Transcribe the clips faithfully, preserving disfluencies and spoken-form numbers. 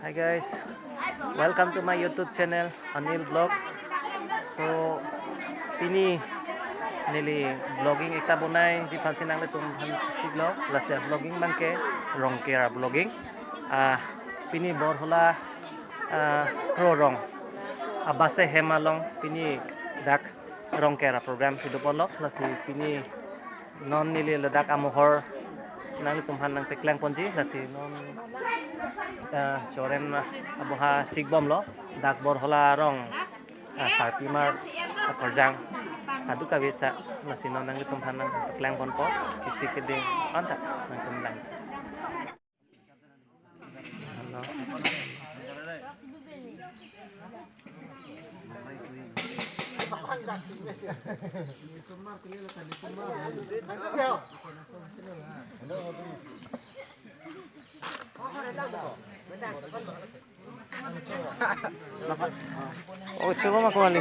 Hi guys, welcome to my YouTube channel Anil Vlogs. So pini neli vlogging ekta bonai ji aphansi nanglitum aphan chiklo, lasi vlogging abangke Rongker a-vlogging. Ah, pini Borhola, ah, Kro Rong abase hem along pini dak Rongker a-program si doponlo, lasi pini non neli ladak amohor nanglitum aphan nangpeklang ponji, lasi non, ah, Choren, ah, aboha sikbomlo, dak Borhola arong, ah, sarpimar, ah, korjang, kadokave ta, lasi non nanglitum aphan nangpeklang ponpo, isi keding anta nangtum lang. Oh, coba mak kembali.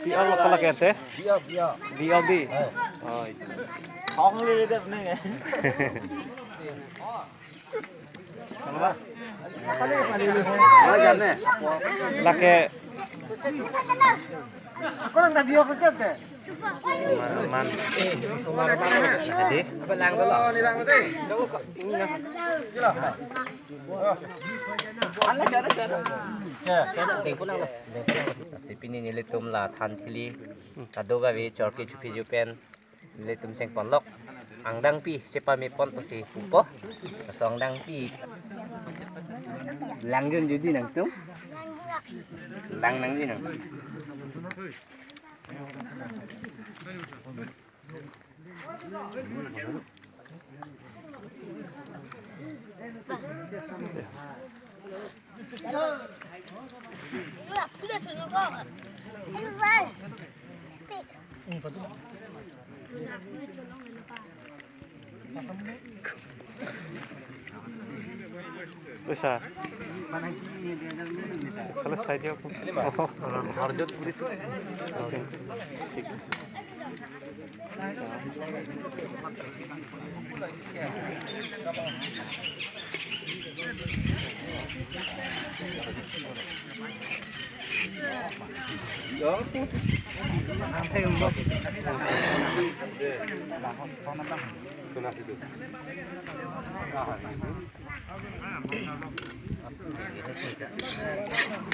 Pi al kalau kete? Biar, biar. Biar di. Eh. Oh, iya. Kong le dep ning. Lake. Kurang tak biar kerja deh. Sumar man. Sumar man. Jadi. Apa lang dulu? Oh, ni lang dulu. Coba kok. Ini lah. Gila. Ala cara cara. Ya. Saya tak tinggal lang. Lasi pini nelitum la than thili kadokave chorke chuphi jupen nelitum chengponlok. Angdengpi chepame pon pusi pupo. Laso angdengpi. Langdun jodi nangtum. Lang nangji nang. Pisa. Kalau saya dia aku. Oh. Harjot puri sih. Cik. Cik.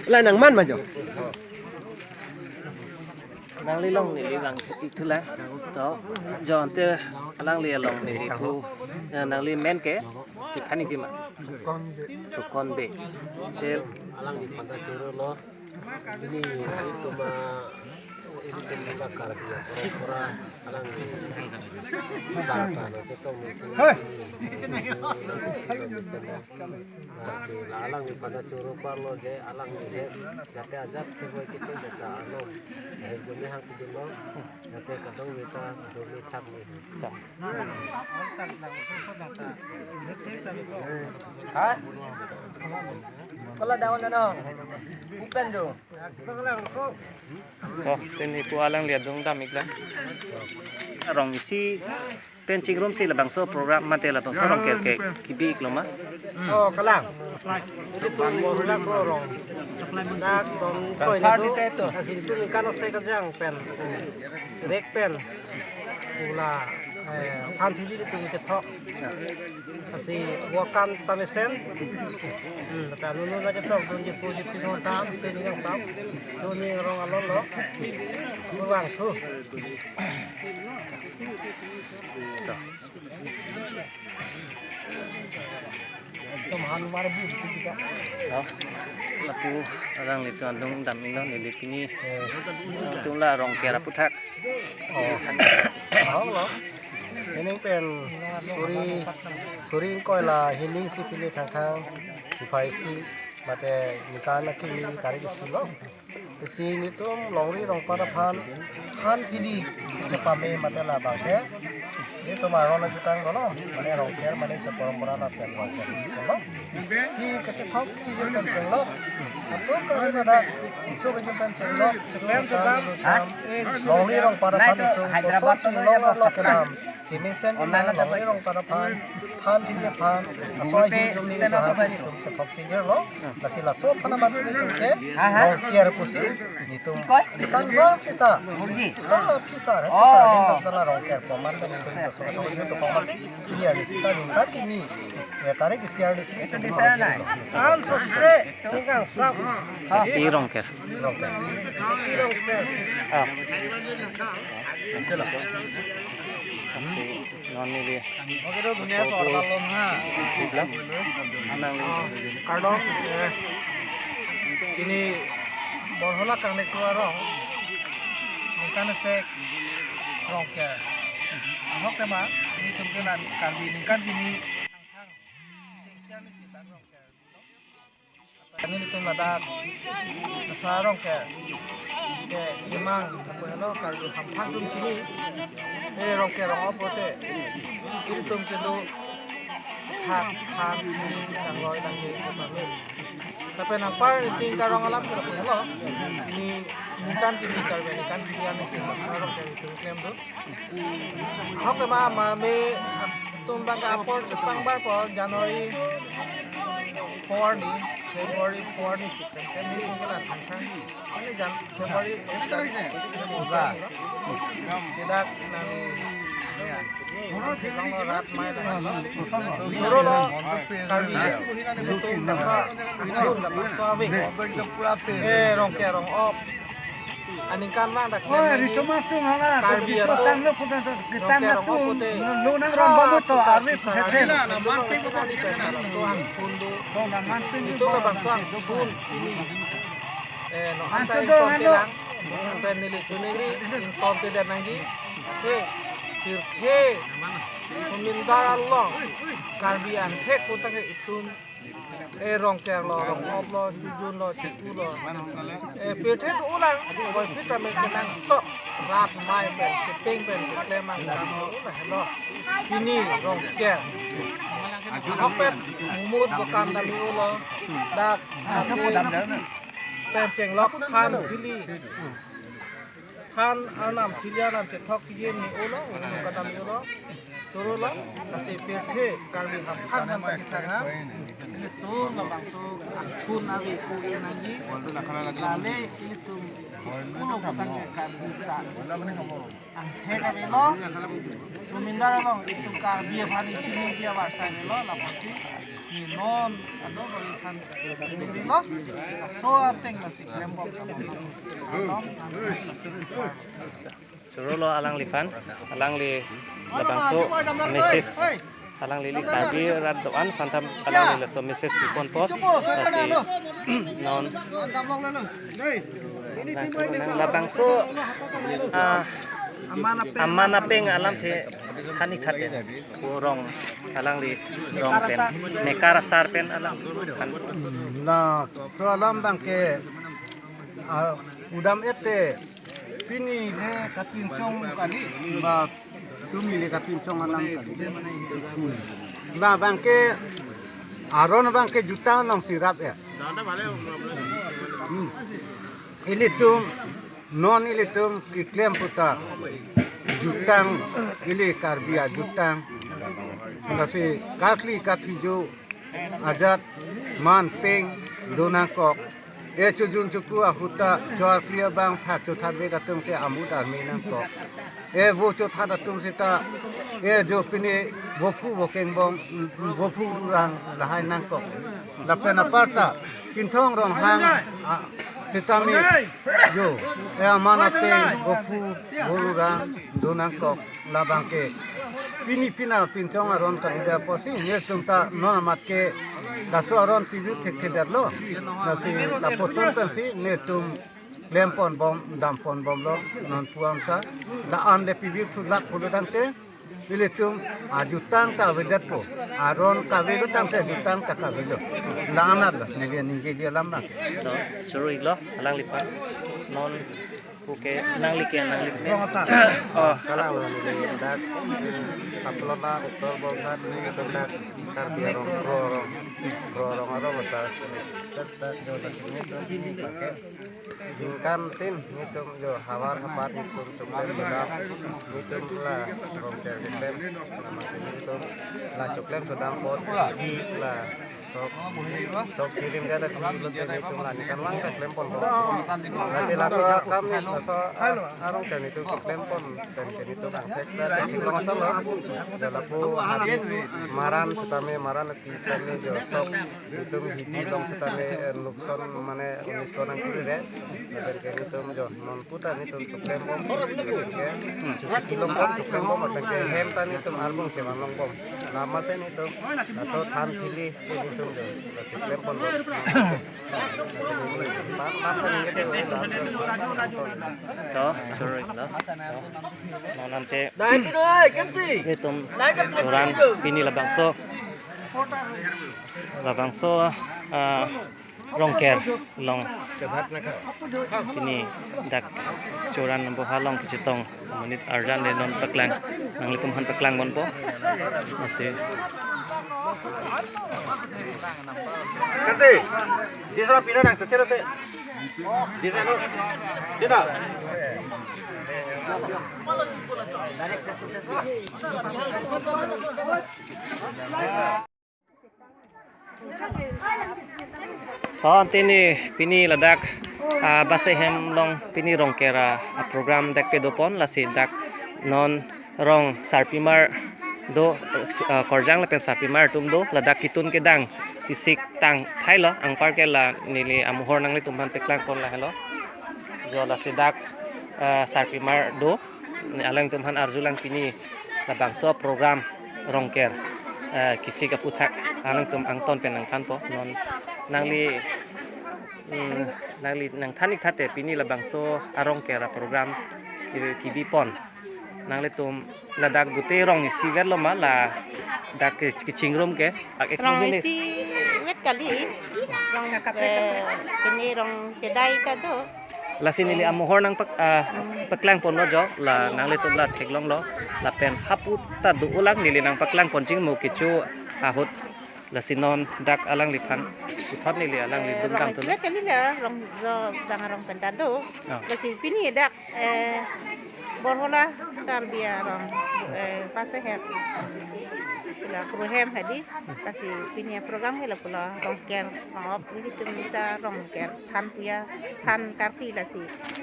Lai nangman ma jo. Nangli along neli lang ithula. To, jo ante alangli along neli pu. Ya, nangli men ke, thani ji ma. Chokon Bey. Tel. Alangli panda choro lo. Ini, ini tuma, ini tuma bakar ya. Pura-pura alangli. Sarta na chetong mesen. Hei. Ini, ini mesen. Lasi la alangli panda choro parlo je alangli he jate ajat teboi kisi jata ano he jome hang pidunlo jate kadokave ta domi thak ni. Ha? Kala daun ano? Upen do. To, pini pu alangli adung dam iklang. Rong isi pen chingrumsi labangso program mate labangso Rongker ke kebi iklo ma? Oh, kalang. Ilitum Borhola Kro Rong. Dak dong koi na do. Lasi ilitum ikan osai kajang pen. Rek pen. Ula, eh, than thili ilitum kethok. Lasi wakan tamesen. Hmm, ta nunu na kethok dun jipu jipi no tam, sini yang tam. Suni rong alon lo. Kurang tu. Tuh. Tuh, lapu alanglitum adung dam iklo neli pini. Nangtum la Rongker aputhak. Oh. Ahok lo. Ini pen suri, suri ingkoi la hini si pini thangthang. Sipai si mate ningkan akimi tarik isi lo. Lasi nelitum longri rongpat aphan than thili chepame mate labang ke. Nelitum aron ajutang dolo, mane Rongker mane se porompora lapen Rongker dolo. Si kachethok chijir pen chenglok, atum kami ladak iso kejun pen chenglok, lusam, lusam, longri rongpat aphan nelitum kosonsi longri lo kedam. Kemesen online ema lo longle rong tara aphan, than thini aphan, aso ahi jong ni aso hasi itum chethok singir lo, lasi laso aphan amat itum ke, ha, ha, Rongker pusi, itum, koi? Ikan bang sita, burgi, kan lo phisar, oh, phisar, itum sala Rongker, paman dan itum, itum, itum, itum, pamasi, ini hari sita, ningkan ini, ya, tarik isi hari sini, itum, disa na, burgi, an sosre, tunggang sam, ha, i Rongker. Rongker. I Rongker. Ah. Lasi non neli. Oke, do dunia soal malam ha. Anang. Kardom, eh, ini Borhola Kangnek Kru arong. Ningkan isi Rongker. Ahok tema, ini tungkelan Karbi ningkan ini. Anghang. Sing siang ni sita Rongker. Kami itum ladak asa Rongker ke kemang, apa lo, Karbi hamphang atum chini. Eh, Rongker rong-op pote itum kedo thak than chini, tang loi tang ke kami. Lapen anpar itum karong alam ke lapu lo. Ini ningkan kini, Karbi ningkan kini, ani sing asa Rongker itum klem do. Ahok tema, ma me atum abang ke apor chepangbarpo January four ni, February four ni si klem, klem ni kela thangthang. Ani Jan-, February eight tarik. Sidak nang long lo rat mai la. Choro lo Karbi. Itum laso akhun, laso ave. Eh, Rongker rong-op. Aningkan vang dak, oh, nang riso nang matung hala, Karbi riso atum, tanglo puta, kita Rongker rong-op atum, pote, lo nang sa ram bamu to, pusat arif pusat hetel. Arif. Itum bang itum ani pen laso akhun do. Dong nang manting itum bang bang laso akhun ini. Eh, no, anto anta do, ingtonte ando lang. Pen neli chuningri, ingtonte dan nangji. Oke. Pirthe. Sumindar along. Karbi angthek puta ke itum. Eh, Rongker lo, rong-op lo, chojun lo, chepu lo. Eh, pirthe do-olang, boiphit tame kenangsot, rat mai pen, chepeng pen, keklem angdam lo, ulah lo. Pini Rongker. Ahokpet, mumut bokam dam-i ulo, dak, pen chenglok than thili. Than arnam thili arnam chethok chijin ni ulo, ulo kadam ulo. Choro lo, lasi pirthe Karbi hamphang aphan pagi thangnat. Ilitum labangso akhun ave ku nangji. Lale ilitum ulo putang ke Karbi ta. Angthek avelo. Sumindar along itum Karbi aphan ichini dia barsa avelo, lapasi. Ni non ado lo ithan ningri lo. Laso ateng lasi klembom kabom lo. Along, along. Choro lo alangliphan, alangli labangso message, alangli ili Karbi rat do-an aphan ta alangli laso message piponpo, lasi non labangso, ah, aman apeng alamthe thani thate, rong, alangli rong pen, mekar asar pen alam than. Laso alam abang ke, ah, udam ete, pini le kapinchong kali, ba tumi le kapinchong alam kali. Ba abang ke, aron abang ke jutang along si rap ya. Hmm. Ilitum, non ilitum keklem puta jutang, ili Karbi ajutang. Lasi katli kathijo ajat man peng do nangkok. E chojun choku ahut ta chor klia abang phak chothat vek atum ke amut arme nangkok. E vo chothat atum seta, e jo pini vophu vokeng bong, vophu rurang lahai nangkok. Lapen aparta Kinthong Ronghang, a, sitame jo, e aman apeng vophu vorurang do nangkok. Labang ke pini pina pinchong aron kalidet apotsi netum ta non amat ke laso aron pivi thekthedetlo. Lasi lapuson pensi netum klempon bom, dampon bomlo, non puang ta la-an le pivi thulak pulo tangte ilitum ajutang ta avedetpo, aron kavelo tangte ajutang ta kavelo. La-anat lo neli ningjeji alam abang. To, choro-iklo alangliphan. Non Oke, nangli ke, nangli ke. Oh, kalang lo neli dak, hmm, Saplot la Uttor Borghat nelitum dak Karbi arong Kro arong, Kro arong arong asar. Dak dak jo lasi nelitum pake jingkan tin nelitum jo havar hapar nelitum choklem dak nelitum la rongker keklem. Nelitum la choklem sodam apot di la sok sok chirim jada di lote nelitum la ningkan vang ta klempon po. Lasi laso akam ni laso, ah, arong ke nelitum keklempon pen ke nelitum angthek ta cheklong asonlo. Dak lapu hari maran setame maran ati setame jo sok nelitum hidi long setame, eh, nuksan mane unis long nangkuri re. Lapen ke nelitum jo non puta nelitum choklem bom. Ke, hmm, choklempo, choklem bom, lapen ke hem ta nelitum arbong chevan long bom. Lama se nelitum laso than thili ke nelitum jo lasi klempon bom. Pam, pam, pam, nelitum, eh, pam, pam, pam. To, sorry lo. To. Non ante nelitum choran pini labangso, labangso, ah, rongker along pini dak choran boha along kechetong amonit arjan de non paklang, nanglitum aphan paklang ponpo. Masih. Kante, di sana pina nang kecil te. Di sana, tidak. To, ante ne pini ladak, ah, bus ahem along pini rongker a, ah, program dak pedopon, lasi dak non rong sarpimar do, ah, Korjang lapen sarpimar atum do, ladak kitun kedang kisik tang thailo, anpar ke la neli amohor nanglitum aphan peklangpon lahelo. Jo lasi dak, ah, sarpimar do, alangtum aphan arjulang pini labangso program rongker, eh, kisik aphuthak alangtum angton pen nangthanpo. Non nangli, hmm, nangli nangthan ik thate pini labangso arongker aprogram ki-, kibipon. Nanglitum ladak gute rong isi vetlo ma ladak ke-, kechingrum ke? Ak ek Rong mungkin isi vet kali. Rong, eh, pini rong chedai ta do. Lasi neli amohor nang pek-, ah, peklangponlo jo, la nanglitum la theklonglo, lapen hapu ta do-olang neli nangpeklangpon chingmo kecho ahut, lasi non dak alangliphan puthot neli alangli dungdam tun. Rong isi vet kali la, rong, rong, rong pen ta do. Ah. Lasi pini dak, eh, Borhola Karbi arong, eh, Paseher. La Kruhem hadi, lasi pini program ke lapulo rongker, rong-op, nelitum ta rongker than puya, than karkli lasi.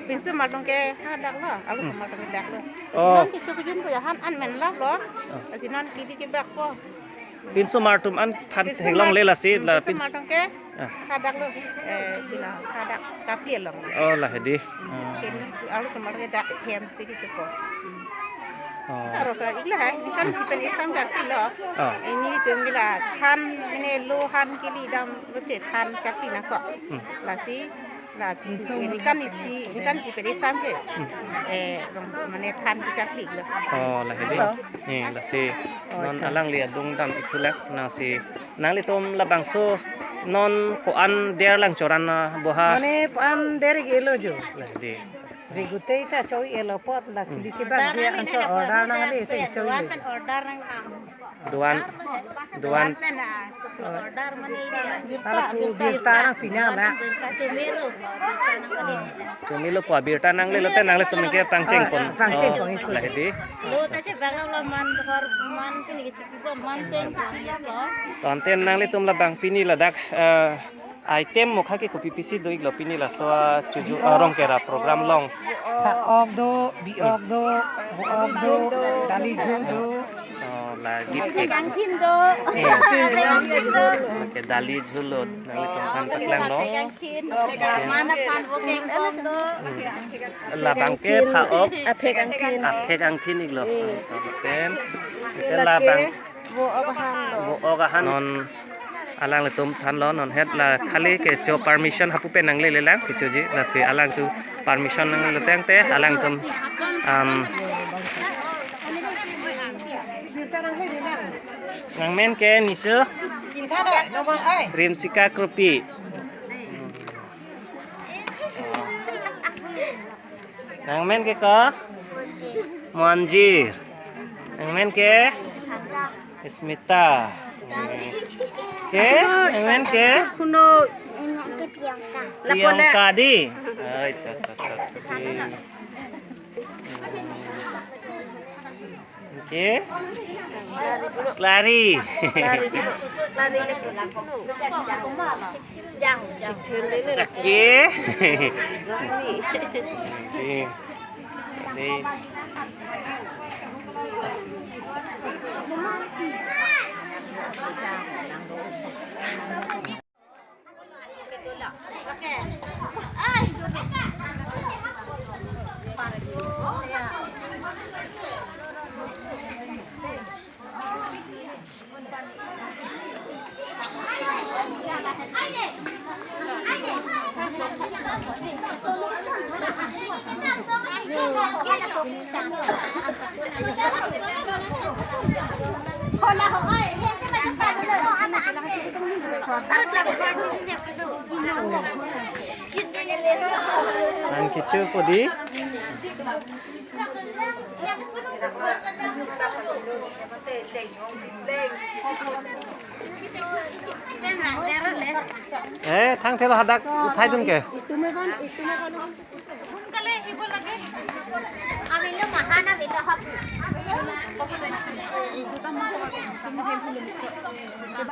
Pinsomar atum ke hadak lo, alusomar atum ke dak lo. Lasi Oh. non kecho kejun puya han an men lap lo. Oh. Lasi non kidi kebak po. Pinsomar atum aphan Pinsomar theklongle lasi, hmm, la pinsomar pins- atum ke Ah. hadak lo, eh, pila, hadak karkli along. Oh, la hedi. Hmm. Kini alusomar ke dak hem sidi chepo. Hmm. Oh. Taro ka igla hai, ningkan isi pen isam karkli lo. Oh. Nelitum pila than, mane lo han kili dam lote than karkli nangkok. Hmm. Lasi, la, ningkan isi, ningkan isi pen isam ke. Hmm. Eh, rong, mane than ke karkli lo. Oh, la hedi. Halo. Eh, lasi Oh, non ita. alangli adungdam ik thu lek, lasi nanglitum labangso non ko-an der lang choran, ah, boha? Mane ko-an der ik-elo jo. La hedi. Je gutei ta choi-elo apot la Hmm. kili kebak je anchot order nangle te isoi Doan lo. pen order nang ang. Doan, doan. Doan pen, ah, order mane ini. Birta, Para ku birta, birta birta. nang pina la. Birta chomelo. Birta nang mane ini. Chomelo po birta nangle lote nanglitum ke pangcheng Ah, pon. pangcheng Oh, pon itu. la hedi. Lo ta chebak lo man hor man pini ke chepi bo man pen pon ya ko. To ante nanglitum labang pini ladak, eh, item mokha ke kopi pisi do iklo pini laso, ah, chuju, ah, rongker aprogram along? Pha-ok do, bi-ok do, bo-ok do, dali jhul do. Oh, lagi Aphek angthin do. Hmm. Aphek angthin do. Oke, dali jhul lo, nanglitum aphan paklang lo. Aphek angthin. Mana pan bo keng kong do. Labang ke pha-ok. Aphek angthin. Aphek angthin iklo. Hmm. Pen, pen labang. Bo-ok ahan lo. Bo-ok ahan. Non alanglitum thanlo, non het la khali kecho permission hapu pen nanglele lang kechoji, lasi alangtum permission nangle tangte alangtum, um, nangmen ke Nisu? Rimsika Kropi. Nangmen ke ko? Monjir. Nangmen ke? Smita. Ke? Nangmen ke? Kuno. Priyanka. Priyanka di. Ai, ta, ta, ta, ta. Oke. Klari. Oke. Oke. Oke. An kecho po di. Eh, thangthelo hadak uthai dun ke. Itu me ban, itu me ban. সোনকালে আহিব লাগে। আমিলো মহান, আমিলো হাবি।